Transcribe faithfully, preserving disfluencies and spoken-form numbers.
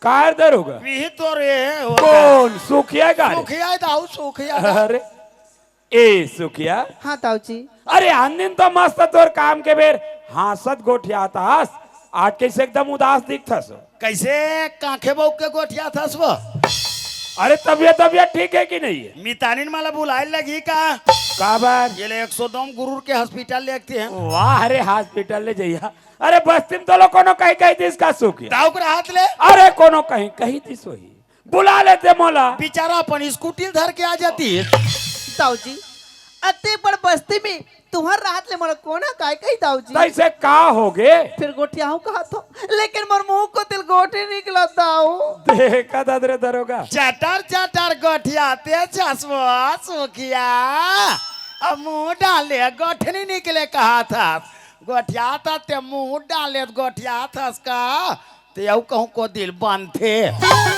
Car दरोगा? विही तो रे, हो कोन? सुखिया का रे? सुखिया दाऊ, सुखिया दाऊ। अरे, ए सुखिया। हाँ दाऊ जी। अरे, आन दिन तो मस्त तोर काम के बेर हाँसत गोठियात हस, आज कइसे एकदम उदास दिखथस? कइसे कांखे बउक के गोठियात हस वो? अरे, तबियत, तबियत ठीक हे कि नइ हे? मितानिन मला बुलाए लगही का? काबर? ये ले एक सौ दो गुरुर के हॉस्पिटल ले आते हैं। वाह रे, हॉस्पिटल ले जइहा। अरे, बस्ती म तोला कोनो कहीं कहि दिस का सुखिया? दाऊ के रहत ले? अरे, कोनो कहीं कहि दिस होही। बुला लेते मोला। बेचारा अपन स्कूटी धर के आ जाती। दाऊ जी, अते बड़ बस्ती में तुंहर रहत ले मोला कोन कहीं कही दाऊ जी। तइसे का होगे? फेर गोठियाहूं कहत हो, लेकिन मोर मुंह कोती ले गोठ नइ निकलत दाऊ। देखा दादरे दरोगा। चटर चटर गोठियाते हस वो सुखिया। अब मुंह डाले गोठ नइ निकले कहत हस। गोठियात हस ते मुंह डाले गोठियात हस का? ते अउ कहूं कोती ले बनथे।